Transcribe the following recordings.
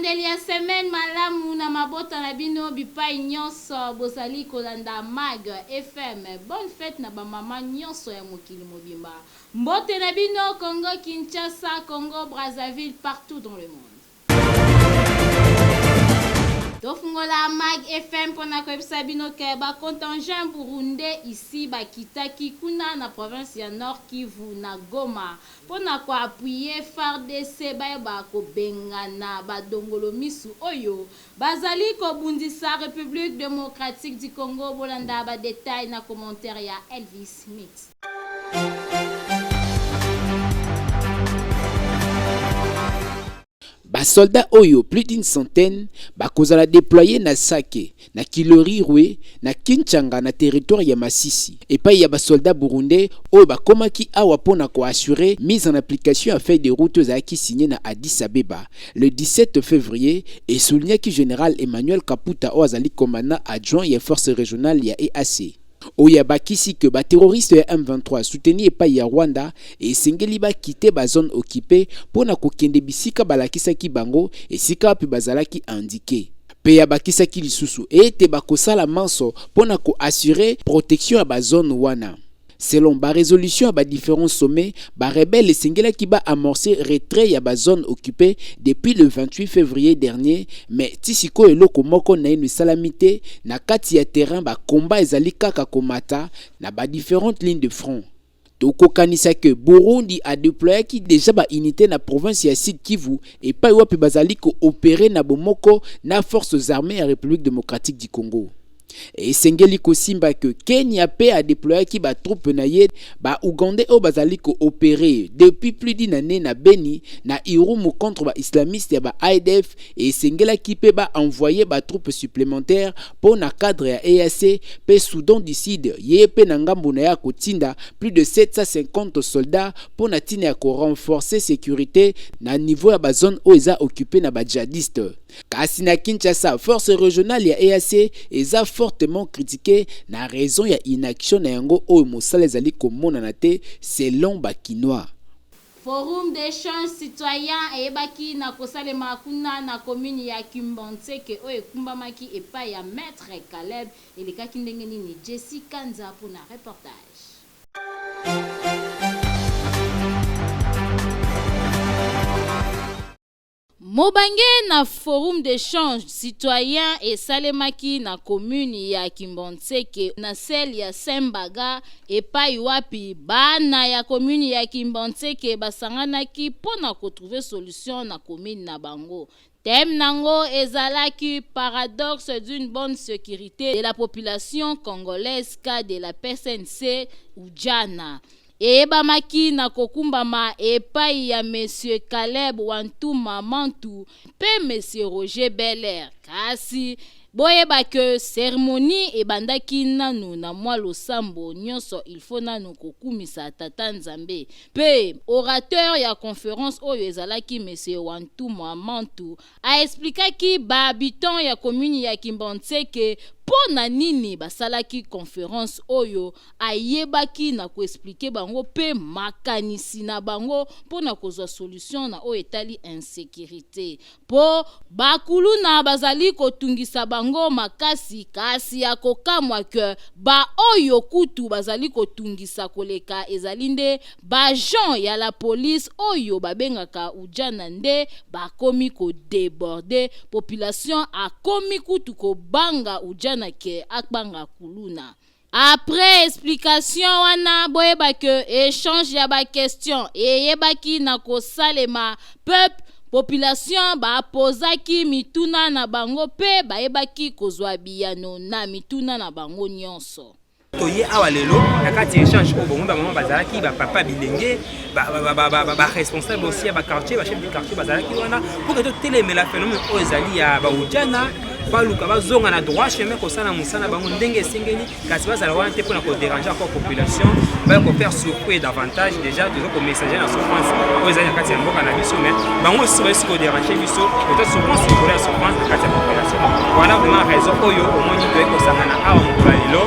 Ebandeli ya semaine malamu na mabota na bino bipai nyonso bozali kolanda Mag FM. Bonne fete na ba mama nyonso ya mokili mobimba. Mbote na bino Congo Kinshasa, Congo Brazzaville, partout dans le monde. Tofungola Mag FM pona koyebisa bino ke ba contingent burundais ici bakitaki kuna na province ya Nord Kivu na Goma pona ko appuyer fardc bayeba kobengana ba dongolo misu oyo bazali kobundisa Republique democratique du Congo. Bolanda ba details na commentaire ya Elvis Mix. Ba soldats oyo plus d'une centaine bakozala deployer na Sake, na Kilorirwe, na Kinchanga na territoire ya Masisi epayi ya ba soldats burundais oyo bakomaki awa mpo na ko assurer mise en application ya feuille de route oyo ezalaki signee na Addis Abeba le 17 fevrier, e soulignaki general Emmanuel Kaputa oyo azali commandant adjoint ya force regionale ya EAC. Oyo abakisi que ba terroristes ya M23 soutenus epayi ya Rwanda esengeli ba quitter ba zones occupees mpo na kokende bisika balakisaki bango esika wapi bazalaki indiquer. Mpe abakisaki lisusu ete bakosala manso mpo na ko assurer protection ya ba zones wana. Selon ba resolutions ya ba differents sommets, ba rebelles esengelaki ba amorcer retrait ya ba zones occupees depuis le 28 fevrier dernier, mais ti sikoyo eloko moko nainu esalami te, na kati ya terrain ba combats ezali kaka komata na ba differentes lignes de front. Tokokanisa que Burundi a deployaki dejà ba unites na province ya Sud-Kivu epayi wapi bazali ko operer na bomoko na forces armees ya Republique democratique du Congo. Esengeli kosimba que Kenya pe a deployaki ba troupes na ye, ba Ougandais oyo bazali ko operer depuis plus d'une annee na Beni, na Irumu contre ba islamistes ya ba ADF, esengelaki pe ba envoyer ba troupes supplementaires po na cadre ya EAC, pe Soudan du Sud ye pe na ngambo na ye akotinda plus de 750 soldats po na tina ya ko renforcer securite na niveau ya ba zones oyo eza occupees na ba djihadistes. Kasi na Kinshasa, force regionale ya EAC eza fortement critiquer na raison ya inaction na yango oyo mosala ezali komonana te selon ba kinois. Forum d'echange citoyen eyebaki na kosalema kuna na commune ya Kimbanseke oyo ekumbamaki epayi ya maitre Caleb elekaki ndenge nini? Jessy Kanza pona reportage. Mobange na Forum d'echange citoyen esalemaki na commune ya Kimbanseke na celle ya Saint-Baga epayi wapi bana ya commune ya Kimbanseke basanganaki mpo na ko trouver solution na commune na bango. Thème nango ezalaki Paradoxe d'une bonne securite de la population congolaise cas de la PSNC Ujana. Eyebamaki na kokumbama epayi ya Monsieur Caleb Wantuma Mantu mpe Monsieur Roger Beller. Kasi, boyeba que ceremonie ebandaki nanu na mwa losambo, nionso il faut nanu kokumisa Tata Nzambe. Mpe orateur ya conference oyo ezalaki Monsieur Wantuma Mantu, A explikaki ba habitants ya commune ya Kimbanseke mpo na nini basalaki conference oyo. Ayebaki na ko expliquer bango mpe makanisi na bango mpo na kozwa solution na oyo etali insecurite mpo ba kuluna bazali kotungisa bango makasi kasi ya kokamwa que ba oyo kutu bazali kotungisa koleka ezali nde Ba agents ya la police oyo babengaka ujana nde bakomi ko deborder, population akomi kutu kobanga ujana que akbanga kuluna. Après explication wana boyeba que echange ya ba questions eyebaki na kosalema, peuple, population ba pozaki mituna na bango pe bayebaki kozua biyano na mituna na bango nionso. Toye awa lelo na kati ya echange oyo bongo bamama bazalaki bapapa bilenge baresponsable aussi ya baquartier bachef du quartier bazalaki wana mpo ke totelemela phénomène oyo ezali ya baujana baluka bazonga na droit chemin kosala mosala bango ndenge esengeli kasi bazala wana te mpona koderange encore population baya kofaire souffrir davantage déjà toza komessage na souffrance oyo ezali na kati ya mboka na biso mais bango lisusu bayesi koderange biso eza souffrance likolo ya souffrance na kati ya population wana vraiment raison oyo omoni toyei kosangana awa mokolo ya lelo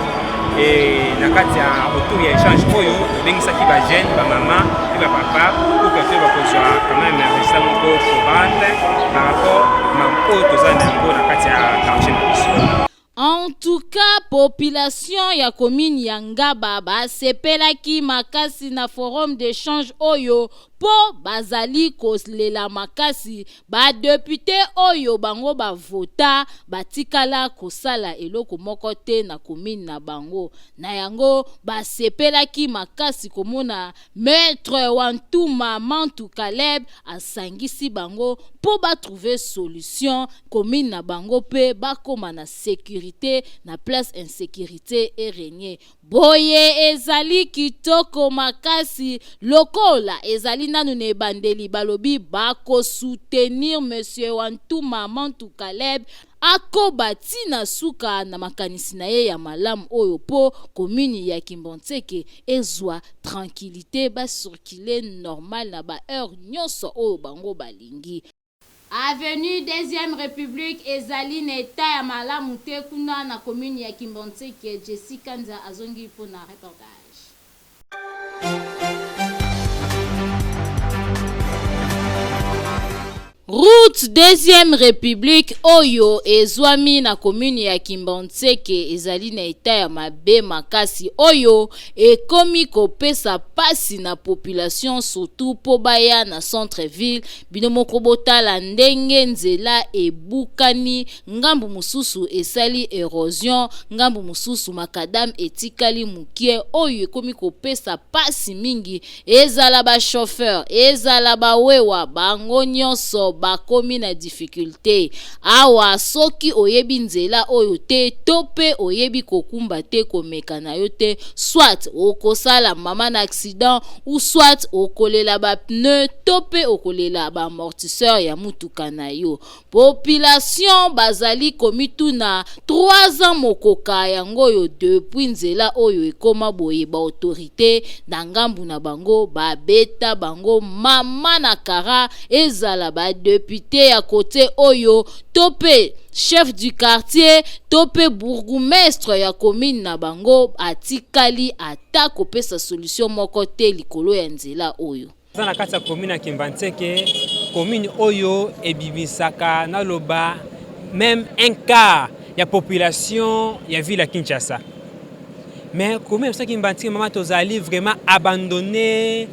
e na kati ya autour ya échange oyo tobengisaki bajeune bamama mpe bapapa, pour que toyeba kozwa quand même résultat moko probante par rapport ma oyo toza na yango na kati ya quartier na biso. En tout cas, population ya commune ya Ngaba basepelaki makasi na forum d'échange oyo, mpo bazali kolela makasi. Badéputés oyo bango bavota batikala kosala eloko moko te na commune na bango. Na yango basepelaki makasi komona maître Wantuma Mantu Caleb asangisi bango mpo batrouver solution commune na bango mpe bakóma na sécurité na place insécurité erégner. Boye ezali kitoko makasi. Lokola ezali nanu na ebandeli, balobi bakosoutenir monsieur Wantuma Mantu Caleb akoba ntina suka na makanisi na ye ya malamu oyo, mpo commune ya Kimbanseke ezwa tranquillité, bacirculer normal na baheure nyonso oyo bango balingi. Avenue Deuxième République ezali na état ya malamu te kuna na commune ya Kimbanseke. Jessica Nza azongi mpona reportage. Route Deuxième République oyo ezwami na commune ya Kimbanseke ezali na état ya mabe makasi oyo ekomi kopesa pasi na population, surtout mpo baya na centre ville. Bino moko botala ndenge nzela ebukani, ngambu mosusu esali érosion, ngambu mosusu macadam etikali mokie, oyo ekomi kopesa pasi mingi. Ezala bachauffeur, ezala bawewa, bango nyonso bakomi na difficulté awa. Soki oyebi nzela oyo te to mpe oyebi kokumba te, komeka na yo te. Soit okosala mama na accident ou soit okolela bapneu to mpe okolela baamortisseur ya mutuka na yo. Population bazali komituna 3 ans mokoka yango oyo depuis nzela oyo ekóma boye. Baautorité na ngambu na bango babeta bango mama na kara, ezala badéputés ya kote oyo to mpe chef du quartier to mpe bourgmestre ya commune na bango, atikali ata kopesa solution moko te likolo ya nzela oyo. Eza na kati ya commune ya Kimbanseke, commune oyo ebimisaka, naloba, même un quart ya population ya ville ya Kinshasa. Mais commune ya biso Kimbanseke, mama, tozali vraiment abandonné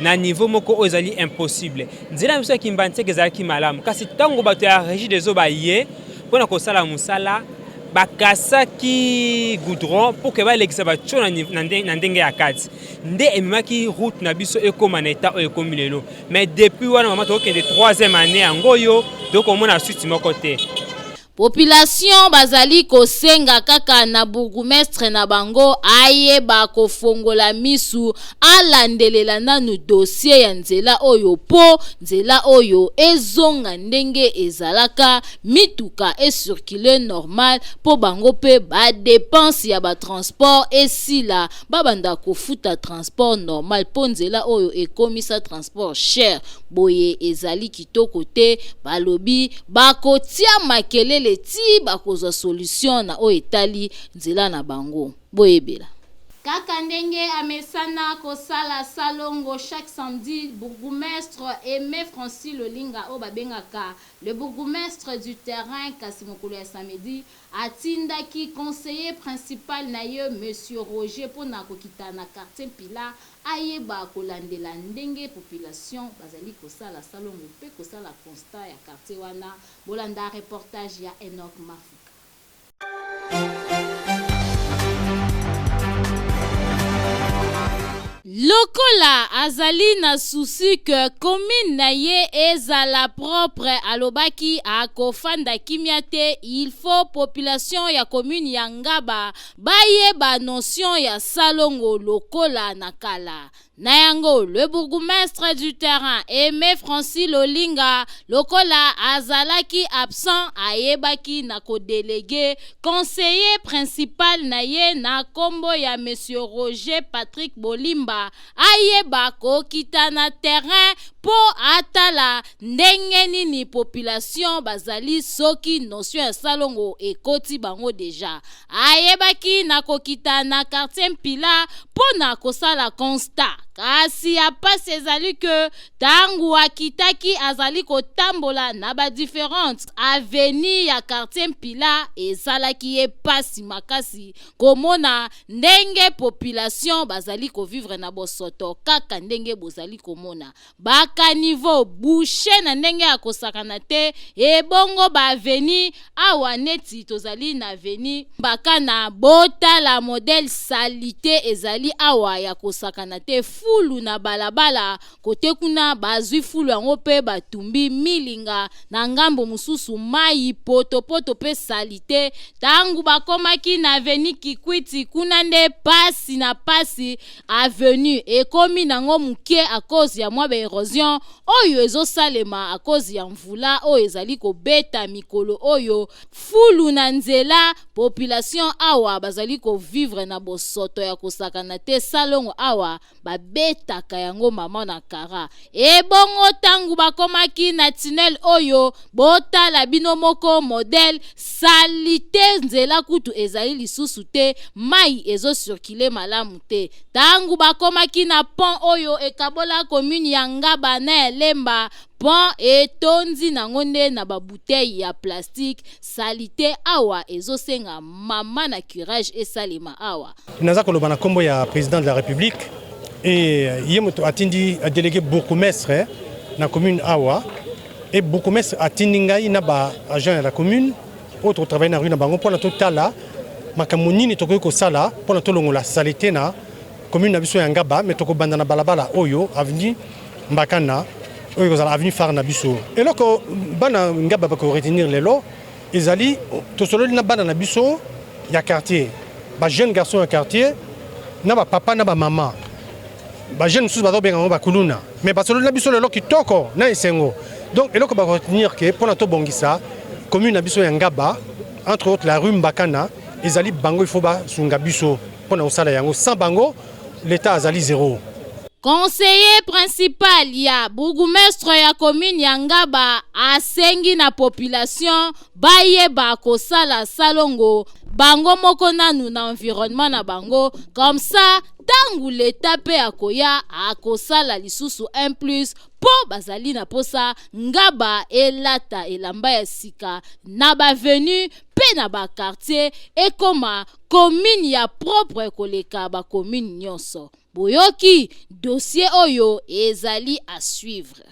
na niveau moko oyo ezali impossible. Nzela ya biso ya Kimbanseke ezalaki malamu, kasi ntango bato ya Régie des eaux baye mpona kosala mosala, bakasaki goudron mpo ke balekisa batio na ndenge ya kati, nde ememaki route na biso ekóma na état oyo ekómi lelo. Mais depuis wana, mama, tokokende troisième année yango oyo, tokomona suite moko te. Population bazali kosenga kaka na bourgmestre na bango ayeba kofongola misu, alandelela nanu dossier ya nzela oyo, mpo nzela oyo ezonga ndenge ezalaka, mituka ecirculer normal, mpo bango mpe badépenses ya batransport esila, babanda kofuta transport normal, mpo nzela oyo ekomisa transport cher. Boye ezali kitoko te. Balobi bakotia makelele ti bakozwa solution na oyo etali nzela na bango. Boyebela kaka ndenge amesana kosala salongo chaque samedi, bourgmestre Aimé Francis Lolinga oyo babengaka le bourgmestre du terrain, kasi mokolo ya samedi atindaki conseiller principal na ye, monsieur Roger, mpona kokita na quartier Mpila, ayeba kolandela ndenge population bazali kosala salongo mpe kosala constat ya quartier wana. Bolanda reportage ya Enoch Mafuka. Lokola azali na souci ke commune na ye ezala propre, alobaki akofanda kimia te. Il faut population ya commune ya Ngaba bayeba notion ya salongo lokola na kala. Na yango, le bourgmestre du terrain Aimé Francis Lolinga, lokola azalaki absent, ayebaki na kodéléguer conseiller principal na ye na nkombo ya monsieur Roger Patrick Bolimba, ayeba kokita na terrain mpo atala ndenge nini population bazali, soki notion ya salongo ekoti bango déjà. Ayebaki na kokita na quartier Mpila mpo na kosala constat. Kasi ya pasi ezali que tangu akitaki azali kotambola na ba differentes avenues ya quartier Mpila, esalaki ye pasi makasi komona ndenge population bazali ko vivre na bosoto kaka ndenge bozali komona ba caniveaux bouches na ndenge ya kosakana te. Ebongo ba avenues awa, neti tozali na avenue Mbakana, botala modèle saleté ezali awa ya kosakana te. Fulu na balabala kote kuna, bazwi fulu yango mpe batumbi milinga na ngambo mosusu, mai potopoto mpe saleté. Ntango bakomaki na avenue Kikwiti, kuna nde pasi na pasi. Avenue ekomi nango moke à cause ya mwa baérosion oyo ezosalema à cause ya mvula oyo ezali kobeta mikolo oyo. Fulu na nzela, population awa bazali kovivre na bosoto ya kosakana te. Salongo awa babetaka yango mama na kara. Ebongo ntango bakomaki na tunnel oyo, botala bino moko modèle saleté. Nzela kutu ezali lisusu te, mai ezocirculer malamu te. Ntango bakomaki na pont oyo ekabola commune ya Ngaba na ya Lemba, pont etondi nango nde na babouteille ya plastique. Saleté awa ezosenga mama na curage esalema awa. Naza koloba na nkombo ya président de la République e ye moto atindi délégué bourgmestre na commune awa. E bourgmestre atindi ngai na baagent ya la commune oyo totravaille na rue na bango mpona totala makambo nini tokoki kosala mpona tolongola saleté na commune na biso ya Ngaba. Me tokobanda na balabala oyo, avenue Mbakana, oyo ekozala avenue phare na biso. Eloko bana Ngaba bakoretenir lelo ezali, tosololi na bana na biso ya quartier, bajeune garçon ya quartier na bapapa na bamama, bajeune mosusu bazobenga yango bakuluna. Mais basololi na biso lelo kitoko na esengo. Donc eloko bakoretenir ke mpona tobongisa commune na biso ya Ngaba, entre autres la rue Mbakana, ezali bango il faut basunga biso mpona kosala yango. Sans bango, l'État azali zéro. Conseiller principal ya bourgmestre ya commune ya Ngaba asengi na population bayeba kosala salongo bango moko nanu na environnement na bango. Comme ça, ntango leta mpe akoya, akosala lisusu un plus, mpo bazali na posa Ngaba elata elamba ya sika na baavenue mpe na baquartier, ekoma commune ya propre koleka bacommune nyonso. Boyoki, dossier oyo ezali à suivre.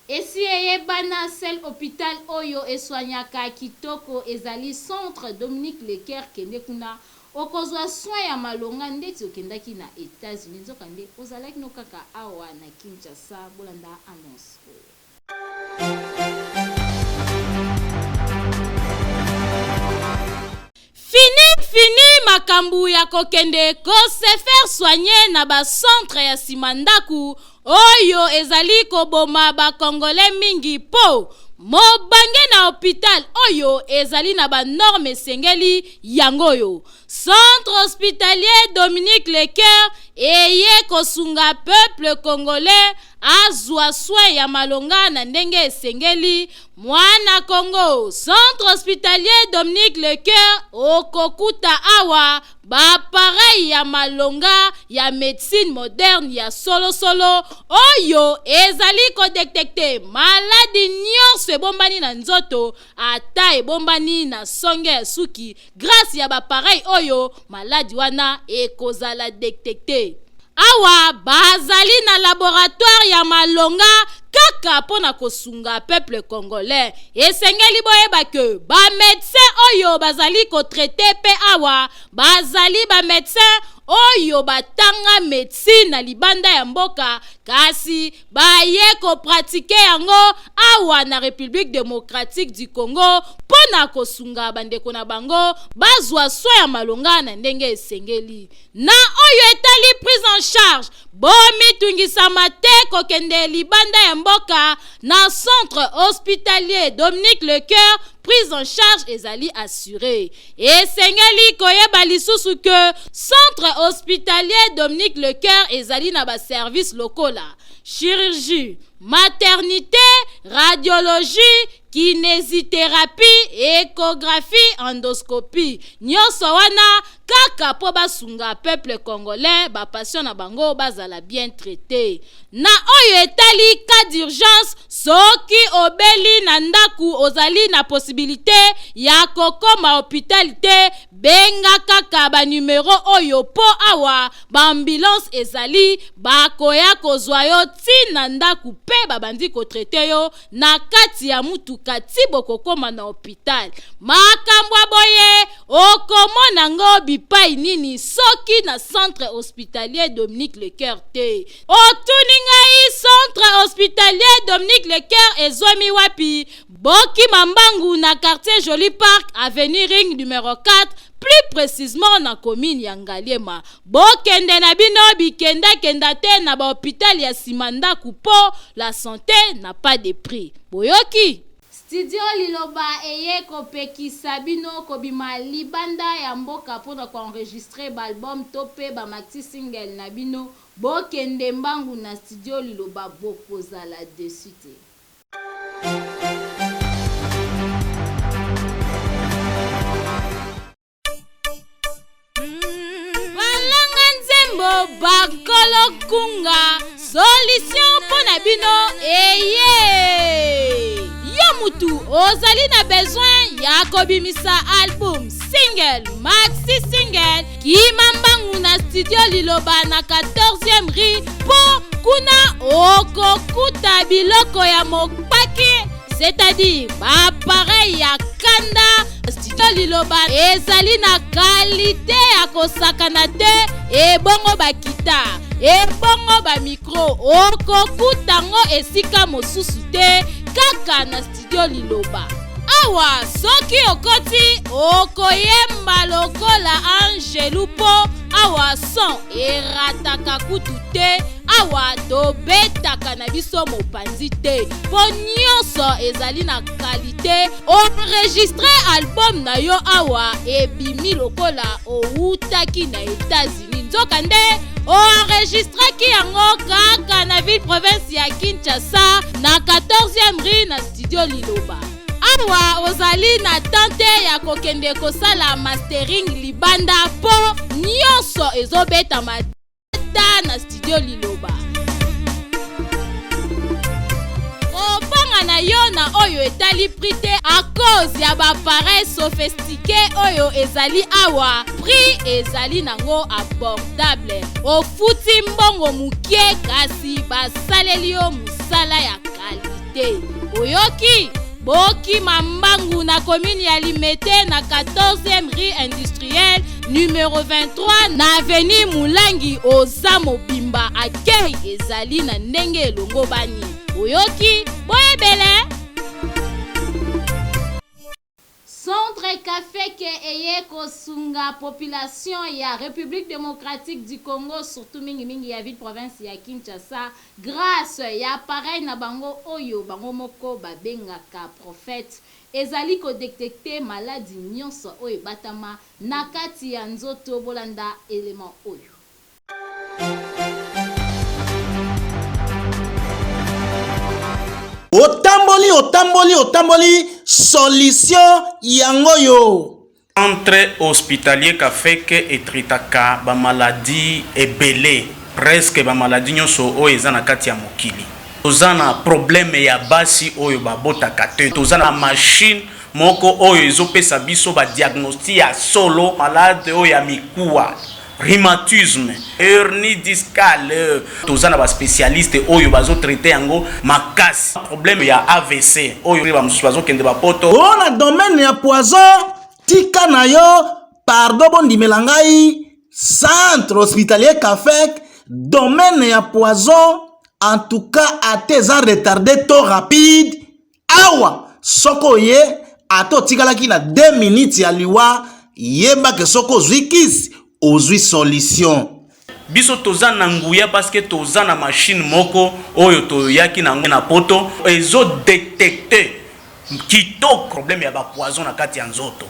Esi eyebana, seul hôpital oyo eswanyaka kitoko ezali Centre Dominique Leker. Kende kuna, okozwa soin ya malonga ndeti okendaki na États-Unis, nzokande ozalaki no kaka awa na Kinshasa. Bolanda annonce oyo. Fini, fini makambo ya kokende kose faire soigner na bacentre ya nsima ndako oyo ezali koboma bakongole mingi, mpo mobange na hôpital oyo ezali na banorme esengeli. Yango oyo Centre Hospitalier Dominique Lecoeur eye kosunga peuple congolais azwa soin ya malonga na ndenge esengeli. Mwana Congo, Centre Hospitalier Dominique Lecoeur, okokuta awa baappareil ya malonga ya médecine moderne ya solosolo oyo ezali kodétecter maladi nyonso ebombani na nzoto, ata ebombani na songe ya suki. Grâce ya baappareil oyo, maladi wana ekozala détecté. Awa bazali na laboratoire ya malonga kaka mpo na kosunga peuple congolais. Esengeli boyeba ke bamédecin oyo bazali kotraiter mpe awa bazali bamédecin oyo batanga médecine na libanda ya mboka, kasi baye kopratiquer yango awa na République démocratique du Congo mpo na kosunga bandeko na bango bazwa soin ya malonga na ndenge esengeli. Na oyo etali prise en charge, bomitungisama te kokende libanda ya mboka. Na Centre Hospitalier Dominique Lecoeur, prise en charge ezali assuré. Esengeli koyeba lisusu ke Centre Hospitalier Dominique Lecoeur ezali na baservice lokola chirurgie, maternité, radiologie, kinésithérapie, échographie, endoscopie, nyonso wana. kaka mpo basunga peuple congolais, ba patient na bango bazala bien traité. Na oyo etali cas d'urgence, soki obeli na ndaku, ozali na possibilité ya kokoma hôpital te, benga kaka banumero oyo, mpo awa baambulance ezali, bakoya kozwa yo ntina ndako mpe babandi kotraiter yo na kati ya mutuka ti bokokóma na hôpital. Makambo ya boye okomona ngo bipai nini soki na Centre hospitalier Dominique Lecoeur te? Otuni ngai, Centre hospitalier Dominique Lecoeur ezwami wapi? Bokima mbangu na quartier Joli Park, avenue Ring numéro 4, plus précisément na commune ya Ngaliema. Bokende na bino bikendakenda te na bahôpital ya nsima ndako, mpo la santé n'a pas de prix. Boyoki? Studio Liloba eye kopekisa bino kobima libanda ya mboka mpona koenregistrer baalbum to mpe bamaxi single na bino. Bokende mbangu na Studio Liloba, bokozala déçus te. Balanga nzembo, bakolo kunga, solution mpo na bino eye. Yo mutu ozali na besoin ya kobimisa album, single, maxi single, kima mbangu na Studio Liloba na 14e rue, mpo kuna okokuta biloko ya mopaki, c'est-à-dire baappareil ya kanda. Studio Liloba ezali na qualité ya kosakana te. Ebongo bakita, ebongo bamicro, okokuta ngo esika mosusu te, kaka na Studio Liloba. Awa soki okoti, okoyemba lokola angelu, mpo awa son erataka kutu te. Awa tobetaka na biso mopanzi te, mpo nyonso ezali na qualité. Enregistrer album na yo awa, ebimi lokola owutaki na États-Unis, nzokande oenregistraki yango kaka na ville province ya Kinshasa, na 14e rue, na Studio Liloba. Awa ozali na tante ya kokende kosala mastering libanda, mpo nyonso ezobetama ta na Studio Liloba. Kobanga na yo na oyo etali prix te, à cause ya baappareil sophistiqué oyo ezali awa, prix ezali nango abordable. Ofuti mbongo mokie, kasi basaleli yo mosala ya qualité. Oyoki? Bokima mbangu na commune ya Limete, na 14e rue Industrielle, numéro 23, na avenue Mulangi. Oza mobimba, akei ezali na ndenge elongo bani. Oyoki? Boyebele. Centre Kafeke eye kosunga population ya République démocratique du Congo, surtout mingimingi ya ville province ya Kinshasa, grâce ya appareil na bango oyo bango moko babengaka Prophète. Ezali kodétecter maladi nyonso oyo ebatama na kati ya nzoto. Bolanda élément oyo. Otamboli, otamboli, otamboli, solution yango yo. Centre hospitalier Kafeke etraitaka bamaladi ebele, presque bamaladi nyonso oyo eza na kati ya mokili. Toza na problème ya basi oyo babotaka te, toza na machine moko oyo ezopesa biso badiagnostic ya solo, malade oyo ya mikuwa, rhumatisme, hernie discale, toza na baspécialiste oyo bazotraiter yango makasi. Problème ya AVC oyo bamosusu bazokende bapoto. O na domaine ya poison, tika na yo, pardon, bondimela ngai, Centre hospitalier Kafek, domaine ya poison, en tout cas, ate eza retardé to rapide, awa soki oye, ata otikalaki na 2 minutes ya liwa, yebake soki ozwi kisi, ozwi solution. Biso toza na nguya parce que toza na machine moko oyo toyaki nango na poto, ezodétecter kitoko problème ya bapoison na kati ya nzoto,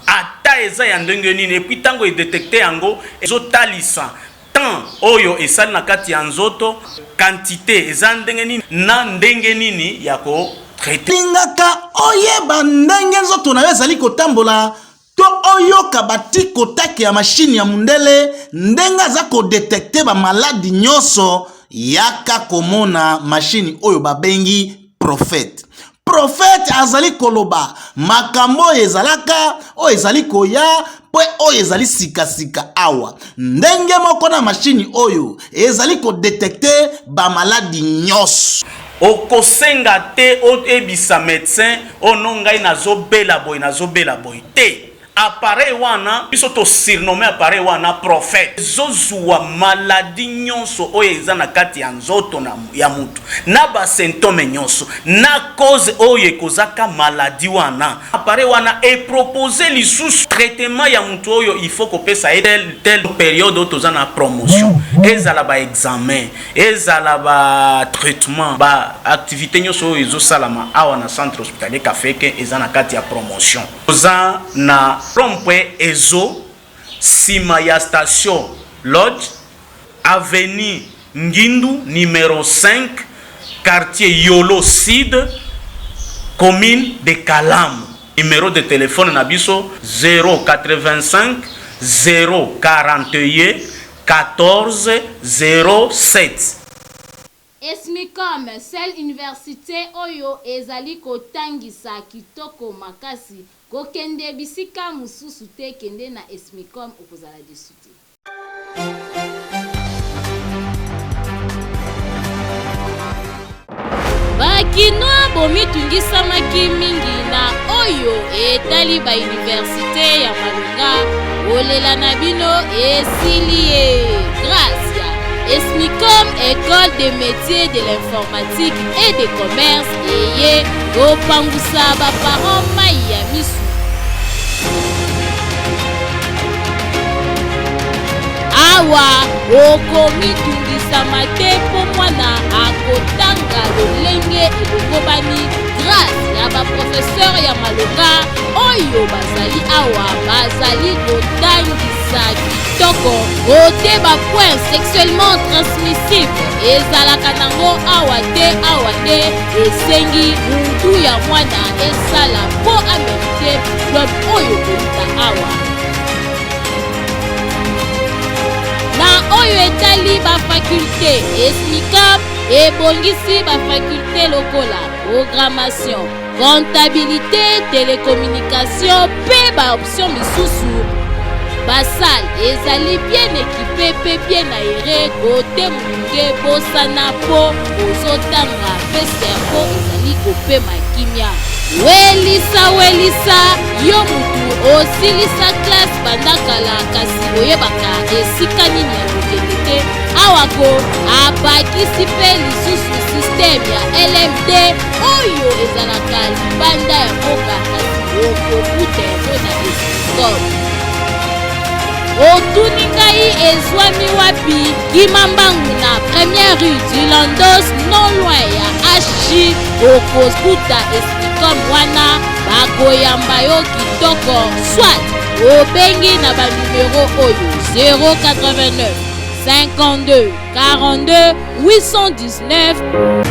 ata eza ya ndenge nini. Et puis ntango edétecter yango, ezotalisa temps oyo esali na kati ya nzoto, quantité eza ndenge nini na ndenge nini ya kotraiter. Lingaka oyeba ndenge nzoto na yo ezali kotambola. to oyoka ba tic-au-tac ya machine ya mundele ndenge aza ko detecter ba maladi nyonso, yaka komona machine oyo babengi prophète. Prophète azali koloba makambo oyo ezalaka, oyo ezali koya, mpe oyo ezali sikasika awa. Ndenge moko na machine oyo ezali ko detecter ba maladi nyonso. Okosenga te oyebisa medecin oh non ngai nazo bela boye nazo bela boye te appareil wana biso to surnomme appareil wana prophète ezo zuwa maladie nyonso oyo eza na kati ya nzoto na ya mutu na ba symptome nyonso na cause oyo ekozaka maladie wana appareil wana e propose lisusu traitement ya mutu oyo il faut kopesa ye tel tel periode oyo toza na promotion ezala ba examen Ezala ba traitement, ba activites nionso oyo ezo salama awa na centre hospitalier Kafeke eza na kati ya promotion. Toza na rond-point Ezo, sima ya station Lodge, avenue Ngindu numero 5, quartier Yolo Sud, commune de Kalamu. Numero de telephone na biso 085 041 14 07. Esmicom, seule universite oyo ezali kotangisa kitoko makasi, kokende bisika mususu te kende na Esmicom okozala deçu te. Ba kinois bomitungisamaki mingi na oyo etali ba universite ya malonga, kolela na bino esili ye. Grace ya Esmicom Ecole de métiers de l'informatique et de commerce eye kopangusa ba parents mayi ya misu. Awa okomitungisama te mpo mwana akotanga lolenge elongobani grâce ya ba professeur ya malonga oyo bazali awa bazali kotangisa kitoko kote ba point sexuellement transmissible ezalaka nango awa te awa nde esengi mutu ya mwana esala mpo amerite diplome oyo koluka awa Na oyo etali ba faculte, Esmicap ebongisi ba faculte lokola programmation, comptabilite, telecommunication mpe ba option misusu. Ba salle ezali bien equipe mpe bien aere kote molunge bosana mpo ozotanga mpe cerveau ezali kopema kimia. Welisa welisa yo mutu osilisa classe banda kala kasi oyebaka esika nini ya kokende te awa ko abakisi mpe lisusu système ya LMD oyo ezalaka libanda ya mboka kasi okokuta yango na Escom. Otuni ngai ezwami wapi? Kima mbangu na première rue du Landos non loin ya HJ okokuta Escom wana bakoyamba yo kitoko soit obengi na ba numero oyo 089 52 42 819.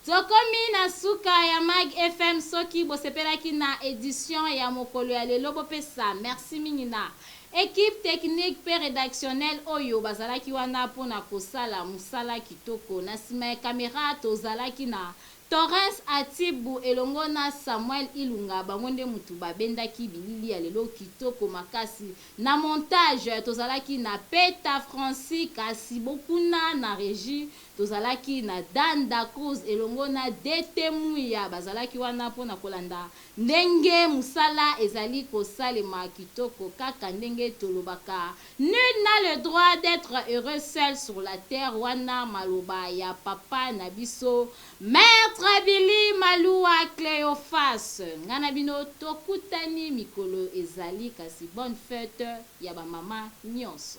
Tokomi na suka ya Mag FM soki bosepelaki na edition ya mokolo ya lelo bopesa merci mingi na equipe technique pe redactionnelle oyo bazalaki wana pona kosala musala kitoko na sima ya camera tozalaki na Torrens Atibu elongo na Samuel Ilunga bango nde mutu ba bendaki bilili ya lelo kitoko makasi. Na montage tozalaki na Peta Francis kasi bo kuna na regie tozalaki na Dan Da Cruz elongo na DT Muya bazalaki wana mpo na kolanda ndenge musala ezali kosalema kitoko kaka ndenge tolobaka Nul n'a le droit d'etre heureux seul sur la terre wana maloba ya papa na biso Maitre Billy Maluwa Cleophas. Nga na bino tokutani mikolo ezali kasi bonne fete ya ba mama nionso.